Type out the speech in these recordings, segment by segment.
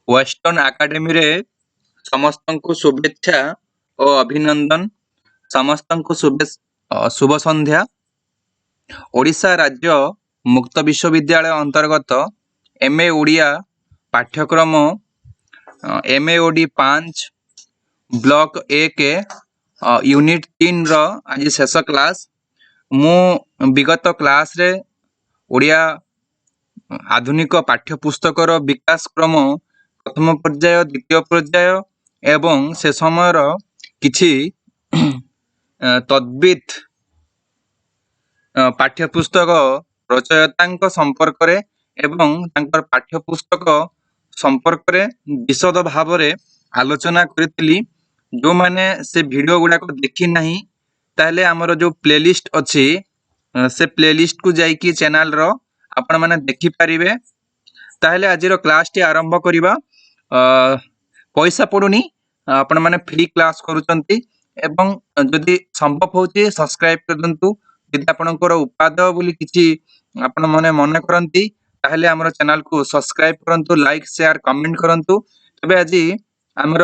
Western ଏକାଡେମୀରେ ସମସ୍ତଙ୍କୁ ଶୁଭେଚ୍ଛା ଓ ଅଭିନନ୍ଦନ। ସମସ୍ତଙ୍କୁ ଶୁଭ ସନ୍ଧ୍ୟା। ଓଡ଼ିଶା ରାଜ୍ୟ ମୁକ୍ତ ବିଶ୍ୱବିଦ୍ୟାଳୟ ଅନ୍ତର୍ଗତ ଏମ୍ ଏ ଓଡ଼ିଆ ପାଠ୍ୟକ୍ରମ M A O D 5, block 1, unit 3ର ଆଜି ଶେଷ କ୍ଲାସ୍। ମୁଁ ବିଗତ କ୍ଲାସ୍ରେ ଓଡ଼ିଆ ଆଧୁନିକ ପାଠ୍ୟପୁସ୍ତକର ବିକାଶ କ୍ରମ, ପ୍ରଥମ ପର୍ଯ୍ୟାୟ, ଦ୍ୱିତୀୟ ପର୍ଯ୍ୟାୟ ଏବଂ ସେ ସମୟର କିଛି ତଦ୍ବିତ୍ ପାଠ୍ୟପୁସ୍ତକ ରଚୟିତାଙ୍କ ସମ୍ପର୍କରେ ଏବଂ ତାଙ୍କର ପାଠ୍ୟପୁସ୍ତକ ସମ୍ପର୍କରେ ବିଶଦ ଭାବରେ ଆଲୋଚନା କରିଥିଲି। ଯୋଉମାନେ ସେ ଭିଡ଼ିଓ ଗୁଡାକ ଦେଖି ନାହିଁ, ତାହେଲେ ଆମର ଯୋଉ ପ୍ଲେଲିଷ୍ଟ ଅଛି, ସେ ପ୍ଲେଲିଷ୍ଟକୁ ଯାଇକି ଚ୍ୟାନେଲର ଆପଣମାନେ ଦେଖିପାରିବେ। ତାହେଲେ ଆଜିର କ୍ଲାସଟି ଆରମ୍ଭ କରିବା। ପଇସା ପଡୁନି, ଆପଣମାନେ ଫ୍ରି କ୍ଲାସ କରୁଛନ୍ତି ଏବଂ ଯଦି ସମ୍ଭବ ହଉଛି ସବସ୍କ୍ରାଇବ କରିଦିଅନ୍ତୁ। ଯଦି ଆପଣଙ୍କର ଉପାଦେୟ ବୋଲି କିଛି ଆପଣ ମାନେ ମନେ କରନ୍ତି, ତାହେଲେ ଆମର ଚ୍ୟାନେଲକୁ ସବସ୍କ୍ରାଇବ କରନ୍ତୁ, ଲାଇକ୍, ସେୟାର, କମେଣ୍ଟ କରନ୍ତୁ। ତେବେ ଆଜି ଆମର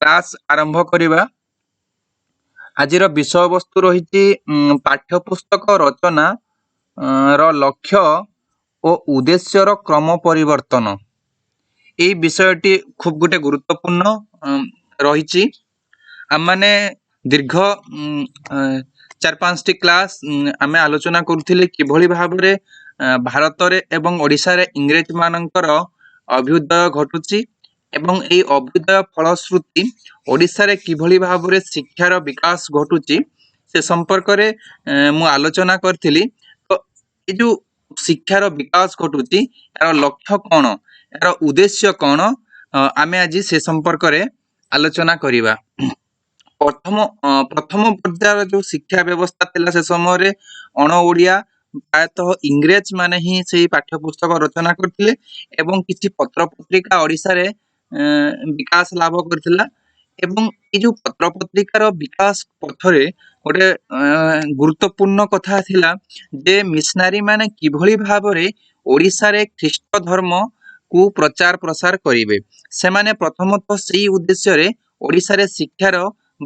କ୍ଲାସ ଆରମ୍ଭ କରିବା। ଆଜିର ବିଷୟବସ୍ତୁ ରହିଛି ପାଠ୍ୟପୁସ୍ତକ ରଚନା ର ଲକ୍ଷ୍ୟ ଓ ଉଦ୍ଦେଶ୍ୟର କ୍ରମ ପରିବର୍ତ୍ତନ। ଏଇ ବିଷୟଟି ଖୁବ ଗୋଟେ ଗୁରୁତ୍ୱପୂର୍ଣ୍ଣ ରହିଛି। ଆମମାନେ ଦୀର୍ଘ 4-5ଟି କ୍ଲାସ ଆମେ ଆଲୋଚନା କରୁଥିଲେ କିଭଳି ଭାବରେ ଭାରତରେ ଏବଂ ଓଡ଼ିଶାରେ ଇଂରେଜ ମାନଙ୍କର ଅଭ୍ୟୁଦୟ ଘଟୁଛି ଏବଂ ଏଇ ଅଭ୍ୟୁଦୟ ଫଳଶ୍ରୁତି ଓଡ଼ିଶାରେ କିଭଳି ଭାବରେ ଶିକ୍ଷାର ବିକାଶ ଘଟୁଛି, ସେ ସମ୍ପର୍କରେ ମୁଁ ଆଲୋଚନା କରିଥିଲି। ତ ଏ ଯୋଉ ଶିକ୍ଷାର ବିକାଶ ଘଟୁଛି, ଏହାର ଲକ୍ଷ୍ୟ କଣ, ଏହାର ଉଦ୍ଦେଶ୍ୟ କଣ, ଆମେ ଆଜି ସେ ସମ୍ପର୍କରେ ଆଲୋଚନା କରିବା। ପ୍ରଥମ ପର୍ଯ୍ୟାୟର ଯୋଉ ଶିକ୍ଷା ବ୍ୟବସ୍ଥା ଥିଲା, ସେ ସମୟରେ ଅଣ ଓଡ଼ିଆ, ପ୍ରାୟତଃ ଇଂରେଜ ମାନେ ହିଁ ସେଇ ପାଠ୍ୟପୁସ୍ତକ ରଚନା କରିଥିଲେ ଏବଂ କିଛି ପତ୍ର ପତ୍ରିକା ଓଡ଼ିଶାରେ ବିକାଶ ଲାଭ କରିଥିଲା। ଏବଂ ଏଇ ଯୋଉ ପତ୍ର ପତ୍ରିକାର ବିକାଶ ପଥରେ ଗୋଟେ ଗୁରୁତ୍ୱପୂର୍ଣ୍ଣ କଥା ଥିଲା ଯେ ମିଶନାରୀ ମାନେ କିଭଳି ଭାବରେ ଓଡ଼ିଶାରେ ଖ୍ରୀଷ୍ଟ ଧର୍ମ କୁ ପ୍ରଚାର ପ୍ରସାର କରିବେ। ସେମାନେ ପ୍ରଥମତଃ ସେଇ ଉଦ୍ଦେଶ୍ୟରେ ଓଡ଼ିଶାରେ ଶିକ୍ଷାର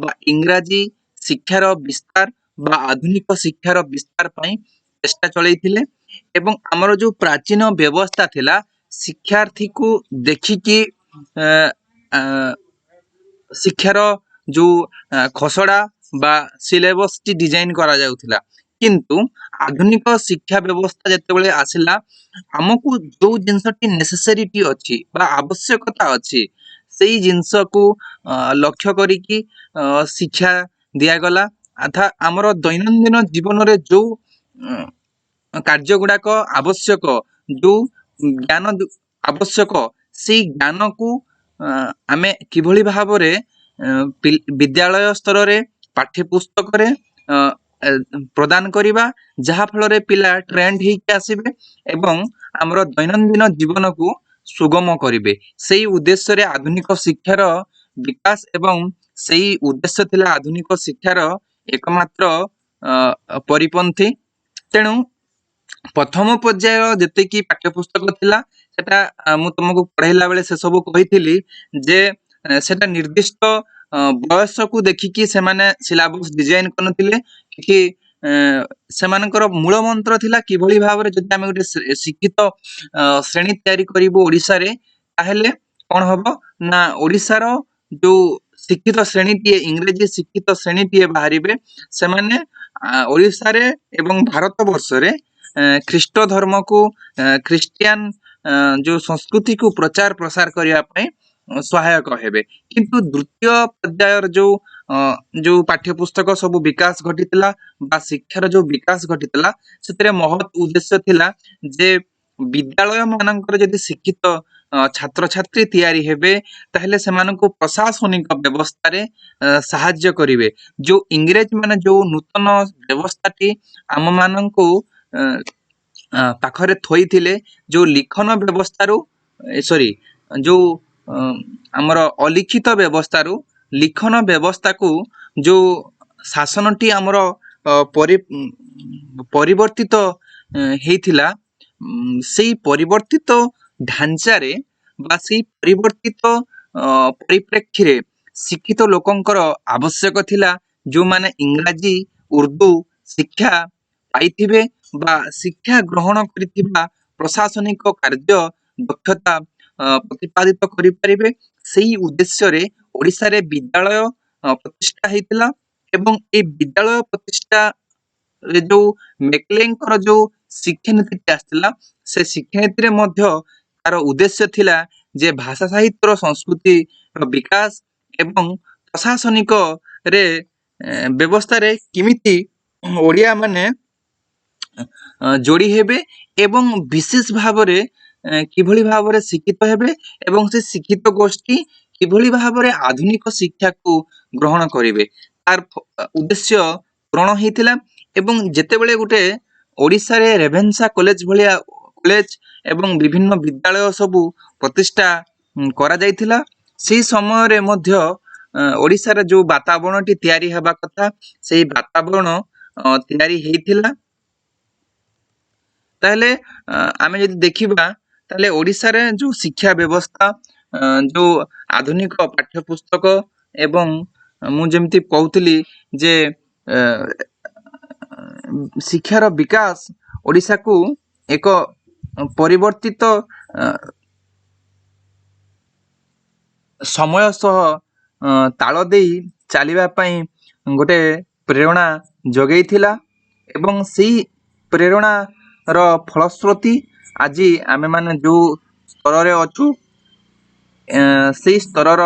ବା ଇଂରାଜୀ ଶିକ୍ଷାର ବିସ୍ତାର ବା ଆଧୁନିକ ଶିକ୍ଷାର ବିସ୍ତାର ପାଇଁ ଚେଷ୍ଟା ଚଳେଇଥିଲେ। ଏବଂ ଆମର ଯୋଉ ପ୍ରାଚୀନ ବ୍ୟବସ୍ଥା ଥିଲା, ଶିକ୍ଷାର୍ଥୀକୁ ଦେଖିକି ଶିକ୍ଷାର ଯୋଉ ଖସଡା ବା ସିଲେବସଟି ଡିଜାଇନ କରାଯାଉଥିଲା, କିନ୍ତୁ ଆଧୁନିକ ଶିକ୍ଷା ବ୍ୟବସ୍ଥା ଯେତେବେଳେ ଆସିଲା, ଆମକୁ ଯୋଉ ଜିନିଷଟି ନେସେସରିଟି ଅଛି ବା ଆବଶ୍ୟକତା ଅଛି, ସେଇ ଜିନିଷକୁ ଲକ୍ଷ୍ୟ କରିକି ଶିକ୍ଷା ଦିଆଗଲା। ଅର୍ଥାତ୍ ଆମର ଦୈନନ୍ଦିନ ଜୀବନରେ ଯୋଉ କାର୍ଯ୍ୟ ଗୁଡାକ ଆବଶ୍ୟକ, ଯୋଉ ଜ୍ଞାନ ଆବଶ୍ୟକ, ସେଇ ଜ୍ଞାନକୁ ଆମେ କିଭଳି ଭାବରେ ବିଦ୍ୟାଳୟ ସ୍ତରରେ ପାଠ୍ୟପୁସ୍ତକରେ ପ୍ରଦାନ କରିବା, ଯାହା ଫଳରେ ପିଲା ଟ୍ରେଣ୍ଡ ହେଇକି ଆସିବେ ଏବଂ ଆମର ଦୈନନ୍ଦିନ ଜୀବନକୁ ସୁଗମ କରିବେ, ସେଇ ଉଦ୍ଦେଶ୍ୟରେ ଆଧୁନିକ ଶିକ୍ଷାର ବିକାଶ ଏବଂ ସେଇ ଉଦ୍ଦେଶ୍ୟ ଥିଲା ଆଧୁନିକ ଶିକ୍ଷାର ଏକମାତ୍ର ପରିପନ୍ଥୀ। ତେଣୁ ପ୍ରଥମ ପର୍ଯ୍ୟାୟ ଯେତିକି ପାଠ୍ୟପୁସ୍ତକ ଥିଲା, ସେଟା ମୁଁ ତମକୁ ପଢେଇଲା ବେଳେ ସେ ସବୁ କହିଥିଲି ଯେ ସେଟା ନିର୍ଦ୍ଦିଷ୍ଟ ବୟସକୁ ଦେଖିକି ସେମାନେ ସିଲାବସ ଡିଜାଇନ କରିନଥିଲେ କି ସେମାନଙ୍କର ମୂଳ ମନ୍ତ୍ର ଥିଲା କିଭଳି ଭାବରେ ଯଦି ଆମେ ଗୋଟେ ଶିକ୍ଷିତ ଶ୍ରେଣୀ ତିଆରି କରିବୁ ଓଡ଼ିଶାରେ, ତାହେଲେ କଣ ହବ ନା ଓଡ଼ିଶାର ଯୋଉ ଶିକ୍ଷିତ ଶ୍ରେଣୀଟିଏ, ଇଂରେଜୀ ଶିକ୍ଷିତ ଶ୍ରେଣୀଟିଏ ବାହାରିବେ, ସେମାନେ ଓଡ଼ିଶାରେ ଏବଂ ଭାରତ ବର୍ଷରେ ଖ୍ରୀଷ୍ଟ ଧର୍ମକୁ, ଖ୍ରୀଷ୍ଟିଆନ ଯୋଉ ସଂସ୍କୃତିକୁ ପ୍ରଚାର ପ୍ରସାର କରିବା ପାଇଁ ସହାୟକ ହେବେ। କିନ୍ତୁ ଦ୍ୱିତୀୟ ପର୍ଯ୍ୟାୟର ଯୋଉ ପାଠ୍ୟପୁସ୍ତକ ସବୁ ବିକାଶ ଘଟିଥିଲା ବା ଶିକ୍ଷାର ଯୋଉ ବିକାଶ ଘଟିଥିଲା, ସେଥିରେ ମହତ ଉଦ୍ଦେଶ୍ୟ ଥିଲା ଯେ ବିଦ୍ୟାଳୟ ମାନଙ୍କରେ ଯଦି ଶିକ୍ଷିତ ଛାତ୍ରଛାତ୍ରୀ ତିଆରି ହେବେ, ତାହେଲେ ସେମାନଙ୍କୁ ପ୍ରଶାସନିକ ବ୍ୟବସ୍ଥାରେ ସାହାଯ୍ୟ କରିବେ। ଯୋଉ ଇଂରେଜ ମାନେ ଯୋଉ ନୂତନ ବ୍ୟବସ୍ଥାଟି ଆମ ମାନଙ୍କୁ ପାଖରେ ଥୋଇଥିଲେ, ଯୋଉ ଲିଖନ ବ୍ୟବସ୍ଥାରୁ, ସରି, ଯୋଉ ଆମର ଅଲିଖିତ ବ୍ୟବସ୍ଥାରୁ ଲିଖନ ବ୍ୟବସ୍ଥାକୁ ଯୋଉ ଶାସନଟି ଆମର ପରିବର୍ତ୍ତିତ ହେଇଥିଲା, ସେଇ ପରିବର୍ତ୍ତିତ ଢାଞ୍ଚାରେ ବା ସେଇ ପରିବର୍ତ୍ତିତ ପରିପ୍ରେକ୍ଷୀରେ ଶିକ୍ଷିତ ଲୋକଙ୍କର ଆବଶ୍ୟକ ଥିଲା, ଯୋଉମାନେ ଇଂରାଜୀ ଉର୍ଦ୍ଦୁ ଶିକ୍ଷା ପାଇଥିବେ ବା ଶିକ୍ଷା ଗ୍ରହଣ କରିଥିବା ପ୍ରଶାସନିକ କାର୍ଯ୍ୟ ଦକ୍ଷତା ପ୍ରତିପାଦିତ କରିପାରିବେ। ସେଇ ଉଦ୍ଦେଶ୍ୟରେ ଓଡ଼ିଶାରେ ବିଦ୍ୟାଳୟ ପ୍ରତିଷ୍ଠା ହେଇଥିଲା ଏବଂ ଏଇ ବିଦ୍ୟାଳୟ ପ୍ରତିଷ୍ଠାରେ ଯୋଉ ମେକଲେଙ୍କର ଯୋଉ ଶିକ୍ଷାନୀତିଟି ଆସିଥିଲା, ସେ ଶିକ୍ଷାନୀତିରେ ମଧ୍ୟ ତାର ଉଦ୍ଦେଶ୍ୟ ଥିଲା ଯେ ଭାଷା ସାହିତ୍ୟର ସଂସ୍କୃତିର ବିକାଶ ଏବଂ ପ୍ରଶାସନିକରେ ବ୍ୟବସ୍ଥାରେ କେମିତି ଓଡ଼ିଆ ମାନେ ଯୋଡ଼ି ହେବେ ଏବଂ ବିଶେଷ ଭାବରେ କିଭଳି ଭାବରେ ଶିକ୍ଷିତ ହେବେ ଏବଂ ସେ ଶିକ୍ଷିତ ଗୋଷ୍ଠୀ କିଭଳି ଭାବରେ ଆଧୁନିକ ଶିକ୍ଷାକୁ ଗ୍ରହଣ କରିବେ, ତାର ଉଦ୍ଦେଶ୍ୟ ପୂରଣ ହେଇଥିଲା। ଏବଂ ଯେତେବେଳେ ଗୋଟେ ଓଡ଼ିଶାରେ ରେଭେନ୍ସା କଲେଜ ଭଳିଆ କଲେଜ ଏବଂ ବିଭିନ୍ନ ବିଦ୍ୟାଳୟ ସବୁ ପ୍ରତିଷ୍ଠା କରାଯାଇଥିଲା, ସେଇ ସମୟରେ ମଧ୍ୟ ଓଡ଼ିଶାରେ ଯୋଉ ବାତାବରଣଟି ତିଆରି ହେବା କଥା, ସେଇ ବାତାବରଣ ତିଆରି ହେଇଥିଲା। ତାହେଲେ ଆମେ ଯଦି ଦେଖିବା, ତାହେଲେ ଓଡ଼ିଶାରେ ଯୋଉ ଶିକ୍ଷା ବ୍ୟବସ୍ଥା, ଯୋଉ ଆଧୁନିକ ପାଠ୍ୟପୁସ୍ତକ ଏବଂ ମୁଁ ଯେମିତି କହୁଥିଲି ଯେ ଶିକ୍ଷାର ବିକାଶ ଓଡ଼ିଶାକୁ ଏକ ପରିବର୍ତ୍ତିତ ସମୟ ସହ ତାଳ ଦେଇ ଚାଲିବା ପାଇଁ ଗୋଟେ ପ୍ରେରଣା ଯୋଗେଇଥିଲା ଏବଂ ସେଇ ପ୍ରେରଣାର ଫଳଶ୍ରୁତି ଆଜି ଆମେମାନେ ଯୋଉ ସ୍ତରରେ ଅଛୁ, ସେଇ ସ୍ତରର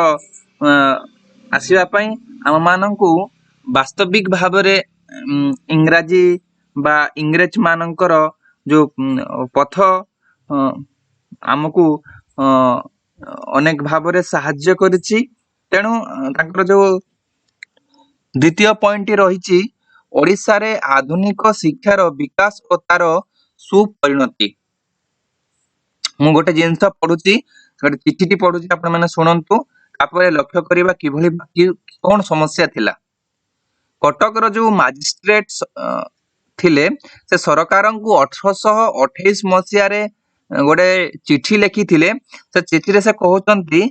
ଆସିବା ପାଇଁ ଆମମାନଙ୍କୁ ବାସ୍ତବିକ ଭାବରେ ଇଂରାଜୀ ବା ଇଂରେଜ ମାନଙ୍କର ଯୋଉ ପଥ ଆମକୁ ଅନେକ ଭାବରେ ସାହାଯ୍ୟ କରିଛି। ତେଣୁ ତାଙ୍କର ଯୋଉ ଦ୍ୱିତୀୟ ପଏଣ୍ଟଟି ରହିଛି, ଓଡ଼ିଶାରେ ଆଧୁନିକ ଶିକ୍ଷାର ବିକାଶ ଓ ତାର ସୁପରିଣତି। ମୁଁ ଗୋଟେ ଜିନିଷ ପଢୁଛି, ଗୋଟେ ଚିଠିଟି ପଢୁଛି, ଆପଣମାନେ ଶୁଣନ୍ତୁ, ତାପରେ ଲକ୍ଷ୍ୟ କରିବା କିଭଳି କଣ ସମସ୍ୟା ଥିଲା। କଟକର ଯୋଉ ମାଜିଷ୍ଟ୍ରେଟ ଥିଲେ, ସେ ସରକାରଙ୍କୁ 1828 ମସିହାରେ ଗୋଟେ ଚିଠି ଲେଖିଥିଲେ। ସେ ଚିଠିରେ ସେ କହୁଛନ୍ତି,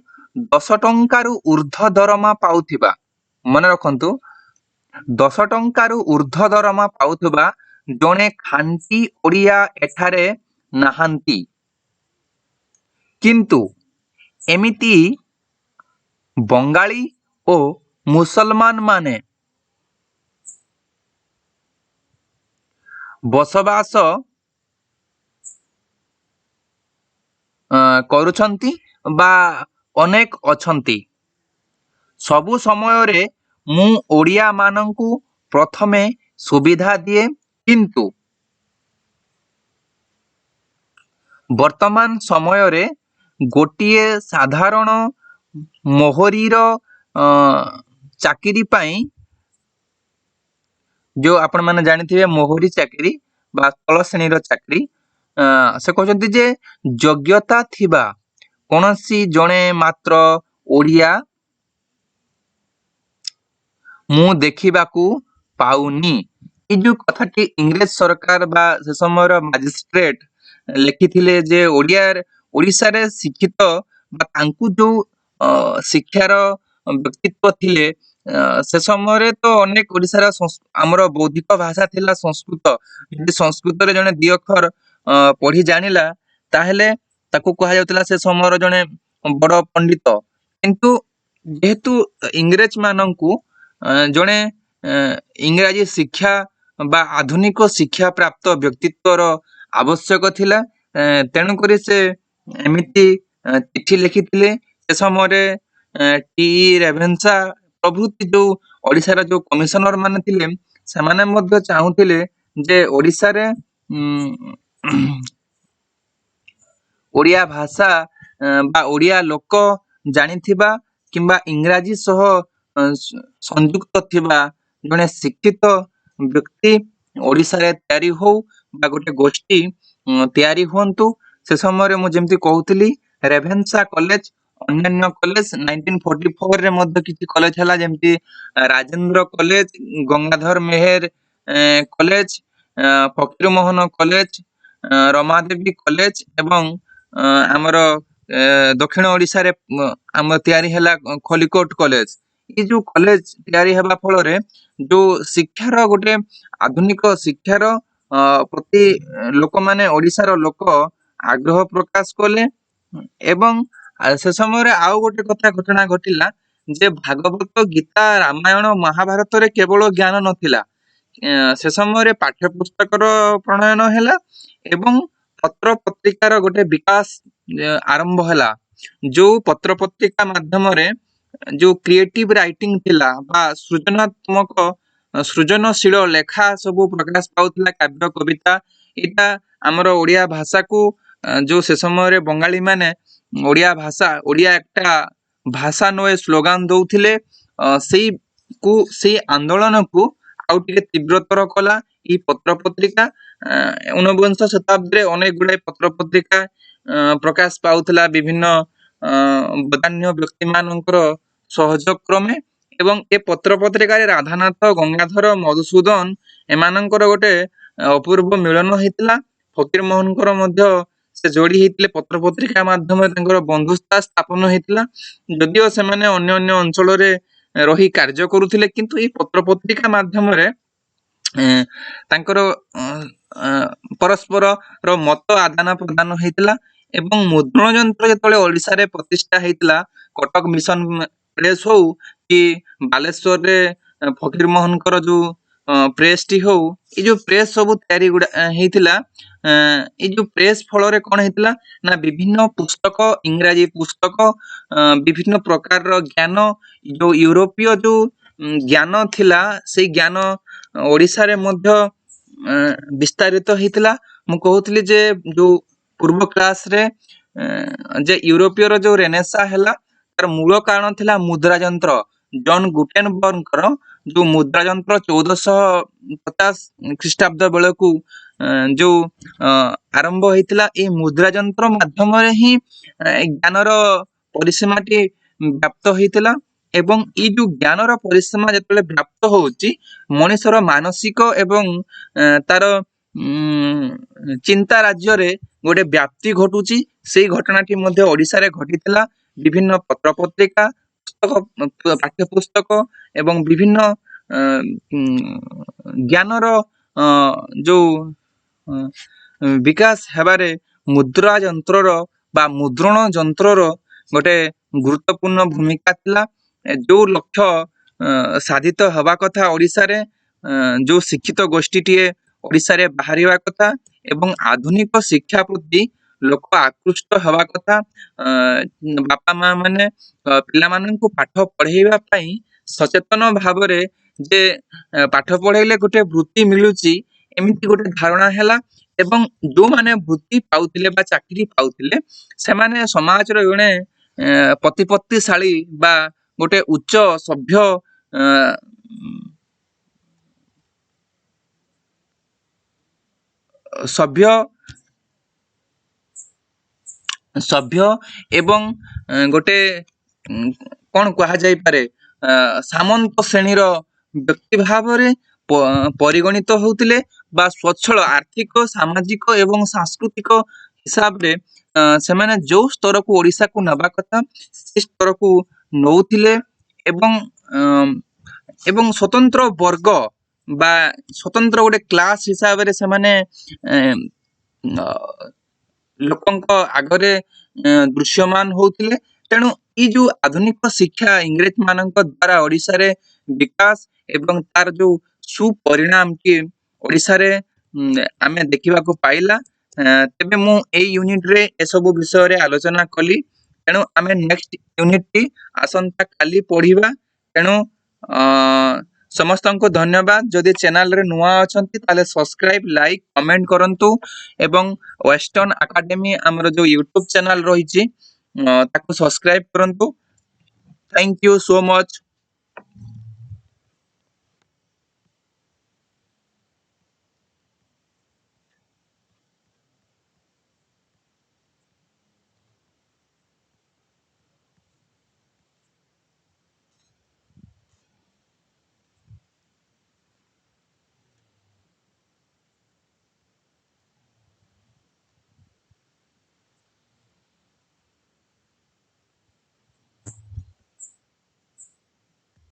10 ଟଙ୍କାରୁ ଉର୍ଦ୍ଧ୍ୱ ଦରମା ପାଉଥିବା, ମନେ ରଖନ୍ତୁ, 10 ଟଙ୍କାରୁ ଉର୍ଦ୍ଧ୍ୱ ଦରମା ପାଉଥିବା ଜଣେ ଖାଣ୍ଟି ଓଡ଼ିଆ ଏଠାରେ ନାହାନ୍ତି, କିନ୍ତୁ ଏମିତି ବଙ୍ଗାଳୀ ଓ ମୁସଲମାନ ମାନେ ବସବାସ କରୁଛନ୍ତି ବା ଅନେକ ଅଛନ୍ତି। ସବୁ ସମୟରେ ମୁଁ ଓଡ଼ିଆ ମାନଙ୍କୁ ପ୍ରଥମେ ସୁବିଧା ଦିଏ, କିନ୍ତୁ ବର୍ତ୍ତମାନ ସମୟରେ ଗୋଟିଏ ସାଧାରଣ ମୋହରିର ଚାକିରି ପାଇଁ, ଯୋଉ ଆପଣମାନେ ଜାଣିଥିବେ ମୋହରି ଚାକିରି ବା ତଳ ଶ୍ରେଣୀର ଚାକିରି, ସେ କହୁଛନ୍ତି ଯେ ଯୋଗ୍ୟତା ଥିବା କୌଣସି ଜଣେ ମାତ୍ର ଓଡ଼ିଆ ମୁଁ ଦେଖିବାକୁ ପାଉନି। ଏଇ ଯୋଉ କଥାଟି ଇଂରେଜ ସରକାର ବା ସେ ସମୟର ମାଜିଷ୍ଟ୍ରେଟ ଲେଖିଥିଲେ ଯେ ଓଡ଼ିଆରେ ଓଡ଼ିଶାରେ ଶିକ୍ଷିତ ବା ତାଙ୍କୁ ଯୋଉ ଶିକ୍ଷାର ବ୍ୟକ୍ତିତ୍ୱ ଥିଲେ, ସେ ସମୟରେ ତ ଅନେକ ଓଡ଼ିଶାର ଆମର ବୌଦ୍ଧିକ ଭାଷା ଥିଲା ସଂସ୍କୃତ। ଯଦି ସଂସ୍କୃତରେ ଜଣେ ଦି ଅକ୍ଷର ପଢି ଜାଣିଲା, ତାହେଲେ ତାକୁ କୁହାଯାଉଥିଲା ସେ ସମୟର ଜଣେ ବଡ ପଣ୍ଡିତ। କିନ୍ତୁ ଯେହେତୁ ଇଂରେଜ ମାନଙ୍କୁ ଜଣେ ଇଂରାଜୀ ଶିକ୍ଷା ବା ଆଧୁନିକ ଶିକ୍ଷା ପ୍ରାପ୍ତ ବ୍ୟକ୍ତିତ୍ୱର ଆବଶ୍ୟକ ଥିଲା, ତେଣୁକରି ସେ ଏମିତି ଚିଠି ଲେଖିଥିଲେ। ସେ ସମୟରେ ଟି ରେଭେନ୍ସା ପ୍ରଭୃତି ଯୋଉ ଓଡ଼ିଶାର ଯୋଉ କମିଶନର ମାନେ ଥିଲେ, ସେମାନେ ମଧ୍ୟ ଚାହୁଁଥିଲେ ଯେ ଓଡ଼ିଶାରେ ଓଡ଼ିଆ ଭାଷା ବା ଓଡ଼ିଆ ଲୋକ ଜାଣିଥିବା କିମ୍ବା ଇଂରାଜୀ ସହ ସଂଯୁକ୍ତ ଥିବା ଜଣେ ଶିକ୍ଷିତ ବ୍ୟକ୍ତି ଓଡ଼ିଶାରେ ତିଆରି ହଉ ବା ଗୋଟେ ଗୋଷ୍ଠୀ ତିଆରି ହୁଅନ୍ତୁ। ସେ ସମୟରେ ମୁଁ ଯେମିତି କହୁଥିଲି, ରେଭେନ୍ସା କଲେଜ, ଅନ୍ୟାନ୍ୟ କଲେଜ, 1944ରେ ମଧ୍ୟ କିଛି କଲେଜ ହେଲା, ଯେମିତି Rajendra college, Gangadhar Meher college, Fakir Mohan college, Ramadevi college ଏବଂ ଆମର ଦକ୍ଷିଣ ଓଡ଼ିଶାରେ ଆମର ତିଆରି ହେଲା ଖଲିକୋଟ କଲେଜ। ଏଇ ଯୋଉ କଲେଜ ତିଆରି ହେବା ଫଳରେ ଯୋଉ ଶିକ୍ଷାର ଗୋଟେ ଆଧୁନିକ ଶିକ୍ଷାର ପ୍ରତି ଲୋକମାନେ, ଓଡ଼ିଶାର ଲୋକ ଆଗ୍ରହ ପ୍ରକାଶ କଲେ। ଏବଂ ସେ ସମୟରେ ଆଉ ଗୋଟେ କଥା ଘଟଣା ଘଟିଲା ଯେ ଭାଗବତ, ଗୀତା, ରାମାୟଣ, ମହାଭାରତରେ କେବଳ ଜ୍ଞାନ ନଥିଲା। ସେ ସମୟରେ ପାଠ୍ୟ ପୁସ୍ତକର ପ୍ରଣୟନ ହେଲା ଏବଂ ପତ୍ର ପତ୍ରିକାର ଗୋଟେ ବିକାଶ ଆରମ୍ଭ ହେଲା, ଯୋଉ ପତ୍ର ପତ୍ରିକା ମାଧ୍ୟମରେ ଯୋଉ କ୍ରିଏଟିଭ ରାଇଟିଂ ଥିଲା ବା ସୃଜନାତ୍ମକ, ସୃଜନଶୀଳ ଲେଖା ସବୁ ପ୍ରକାଶ ପାଉଥିଲା, କାବ୍ୟ, କବିତା। ଏଇଟା ଆମର ଓଡ଼ିଆ ଭାଷାକୁ, ଯୋଉ ସେ ସମୟରେ ବଙ୍ଗାଳୀ ମାନେ ଓଡ଼ିଆ ଭାଷା "ଓଡ଼ିଆ একটা ଭାଷା ନୁହେଁ" ସ୍ଲୋଗାନ ଦଉଥିଲେ, ସେଇକୁ, ସେଇ ଆନ୍ଦୋଳନକୁ ଆଉ ଟିକେ ତୀବ୍ରତର କଲା ଏଇ ପତ୍ର ପତ୍ରିକା। ଊନବିଂଶ ଶତାବ୍ଦୀରେ ଅନେକ ଗୁଡାଏ ପତ୍ର ପତ୍ରିକା ପ୍ରକାଶ ପାଉଥିଲା ବିଭିନ୍ନ ବଦାନ୍ୟ ବ୍ୟକ୍ତି ମାନଙ୍କର ସହଯୋଗ କ୍ରମେ। ଏବଂ ଏ ପତ୍ର ପତ୍ରିକାରେ ରାଧାନାଥ, ଗଙ୍ଗାଧର, ମଧୁସୂଦନ ଏମାନଙ୍କର ଗୋଟେ ଅପୂର୍ବ ମିଳନ ହେଇଥିଲା। ଫକୀର ମୋହନଙ୍କର ମଧ୍ୟ ସେ ଯୋଡି ହେଇଥିଲେ। ପତ୍ର ପତ୍ରିକା ମାଧ୍ୟମରେ ତାଙ୍କର ବନ୍ଧୁତା ସ୍ଥାପନ ହେଇଥିଲା। ଯଦିଓ ସେମାନେ ଅନ୍ୟ ଅନ୍ୟ ଅଞ୍ଚଳରେ ରହି କାର୍ଯ୍ୟ କରୁଥିଲେ, କିନ୍ତୁ ଏଇ ପତ୍ର ପତ୍ରିକା ମାଧ୍ୟମରେ ତାଙ୍କର ପରସ୍ପରର ମତ ଆଦାନ ପ୍ରଦାନ ହେଇଥିଲା। ଏବଂ ମୁଦ୍ରଣ ଯନ୍ତ୍ର ଯେତେବେଳେ ଓଡ଼ିଶାରେ ପ୍ରତିଷ୍ଠା ହେଇଥିଲା, କଟକ ମିଶନ ପ୍ରେସ ହଉ କି ବାଲେଶ୍ୱରରେ ଫକୀର ମୋହନଙ୍କର ଯୋଉ ପ୍ରେସଟି ହଉ, ଏଇ ଯୋଉ ପ୍ରେସ ସବୁ ତିଆରି ଗୁଡା ହେଇଥିଲା, ଏଇ ଯୋଉ ପ୍ରେସ ଫଳରେ କଣ ହେଇଥିଲା ନା ବିଭିନ୍ନ ପୁସ୍ତକ, ଇଂରାଜୀ ପୁସ୍ତକ, ବିଭିନ୍ନ ପ୍ରକାରର ଜ୍ଞାନ, ଯୋଉ ୟୁରୋପୀୟ ଯୋଉ ଜ୍ଞାନ ଥିଲା, ସେଇ ଜ୍ଞାନ ଓଡ଼ିଶାରେ ମଧ୍ୟ ବିସ୍ତାରିତ ହେଇଥିଲା। ମୁଁ କହୁଥିଲି ଯେ ଯୋଉ ପୂର୍ବ କ୍ଲାସରେ ଯେ ୟୁରୋପୀୟର ଯୋଉ ରେନେସା ହେଲା, ତାର ମୂଳ କାରଣ ଥିଲା ମୁଦ୍ରା ଯନ୍ତ୍ର। ଜନ୍ ଗୁଟେନବର୍ଗଙ୍କର ଯୋଉ ମୁଦ୍ରା ଯନ୍ତ୍ର 1450 ଖ୍ରୀଷ୍ଟାବ୍ଦ ବେଳକୁ ଯୋଉ ଆରମ୍ଭ ହେଇଥିଲା, ଏଇ ମୁଦ୍ରା ଯନ୍ତ୍ର ମାଧ୍ୟମରେ ହିଁ ଜ୍ଞାନର ପରିସୀମାଟି ବ୍ୟାପ୍ତ ହେଇଥିଲା। ଏବଂ ଏଇ ଯୋଉ ଜ୍ଞାନର ପରିସୀମା ଯେତେବେଳେ ବ୍ୟାପ୍ତ ହଉଛି, ମଣିଷର ମାନସିକ ଏବଂ ତାର ଚିନ୍ତା ରାଜ୍ୟରେ ଗୋଟେ ବ୍ୟାପ୍ତି ଘଟୁଛି। ସେଇ ଘଟଣାଟି ମଧ୍ୟ ଓଡ଼ିଶାରେ ଘଟିଥିଲା। ବିଭିନ୍ନ ପତ୍ର ପତ୍ରିକା, ପୁସ୍ତକ, ପାଠ୍ୟ ପୁସ୍ତକ ଏବଂ ବିଭିନ୍ନ ଜ୍ଞାନର ଯୋଉ ବିକାଶ ହେବାରେ ମୁଦ୍ରା ଯନ୍ତ୍ରର ବା ମୁଦ୍ରଣ ଯନ୍ତ୍ରର ଗୋଟେ ଗୁରୁତ୍ୱପୂର୍ଣ୍ଣ ଭୂମିକା ଥିଲା। ଯୋଉ ଲକ୍ଷ୍ୟ ସାଧିତ ହେବା କଥା ଓଡ଼ିଶାରେ, ଯୋଉ ଶିକ୍ଷିତ ଗୋଷ୍ଠୀଟିଏ ଓଡ଼ିଶାରେ ବାହାରିବା କଥା ଏବଂ ଆଧୁନିକ ଶିକ୍ଷା ପ୍ରତି ଲୋକ ଆକୃଷ୍ଟ ହେବା କଥା, ବାପା ମା ମାନେ ପିଲାମାନଙ୍କୁ ପାଠ ପଢେଇବା ପାଇଁ ସଚେତନ ଭାବରେ ଯେ ପାଠ ପଢେଇଲେ ଗୋଟେ ବୃତ୍ତି ମିଳୁଛି, ଏମିତି ଗୋଟେ ଧାରଣା ହେଲା। ଏବଂ ଯୋଉମାନେ ବୃତ୍ତି ପାଉଥିଲେ ବା ଚାକିରି ପାଉଥିଲେ, ସେମାନେ ସମାଜର ଜଣେ ପ୍ରତିପତ୍ତିଶାଳୀ ବା ଗୋଟେ ଉଚ୍ଚ ସଭ୍ୟ ସଭ୍ୟ ଏବଂ ଗୋଟେ କଣ କୁହାଯାଇପାରେ, ସାମନ୍ତ ଶ୍ରେଣୀର ବ୍ୟକ୍ତି ଭାବରେ ପରିଗଣିତ ହଉଥିଲେ ବା ସ୍ୱଚ୍ଛଳ ଆର୍ଥିକ, ସାମାଜିକ ଏବଂ ସାଂସ୍କୃତିକ ହିସାବରେ ସେମାନେ ଯୋଉ ସ୍ତରକୁ ଓଡ଼ିଶାକୁ ନେବା କଥା, ସେ ସ୍ତରକୁ ନଉଥିଲେ। ଏବଂ ସ୍ୱତନ୍ତ୍ର ବର୍ଗ ବା ସ୍ୱତନ୍ତ୍ର ଗୋଟେ କ୍ଲାସ ହିସାବରେ ସେମାନେ ଲୋକଙ୍କ ଆଗରେ ଦୃଶ୍ୟମାନ ହଉଥିଲେ। ତେଣୁ ଏଇ ଯୋଉ ଆଧୁନିକ ଶିକ୍ଷା ଇଂରେଜ ମାନଙ୍କ ଦ୍ଵାରା ଓଡ଼ିଶାରେ ବିକାଶ ଏବଂ ତାର ଯୋଉ ସୁପରିଣାମଟି ଓଡ଼ିଶାରେ ଆମେ ଦେଖିବାକୁ ପାଇଲା। ତେବେ ମୁଁ ଏଇ ୟୁନିଟରେ ଏସବୁ ବିଷୟରେ ଆଲୋଚନା କଲି। ତେଣୁ ଆମେ ନେକ୍ସଟ ୟୁନିଟଟି ଆସନ୍ତା କାଲି ପଢିବା। ତେଣୁ ସମସ୍ତଙ୍କୁ ଧନ୍ୟବାଦ। ଯଦି ଚ୍ୟାନେଲରେ ନୂଆ ଅଛନ୍ତି, ତାହେଲେ ସବସ୍କ୍ରାଇବ, ଲାଇକ୍, କମେଣ୍ଟ କରନ୍ତୁ ଏବଂ ୱେଷ୍ଟର୍ଣ୍ଣ ଏକାଡେମୀ ଆମର ଯୋଉ ୟୁଟ୍ୟୁବ ଚ୍ୟାନେଲ ରହିଛି, ତାକୁ ସବସ୍କ୍ରାଇବ କରନ୍ତୁ। Thank you so much.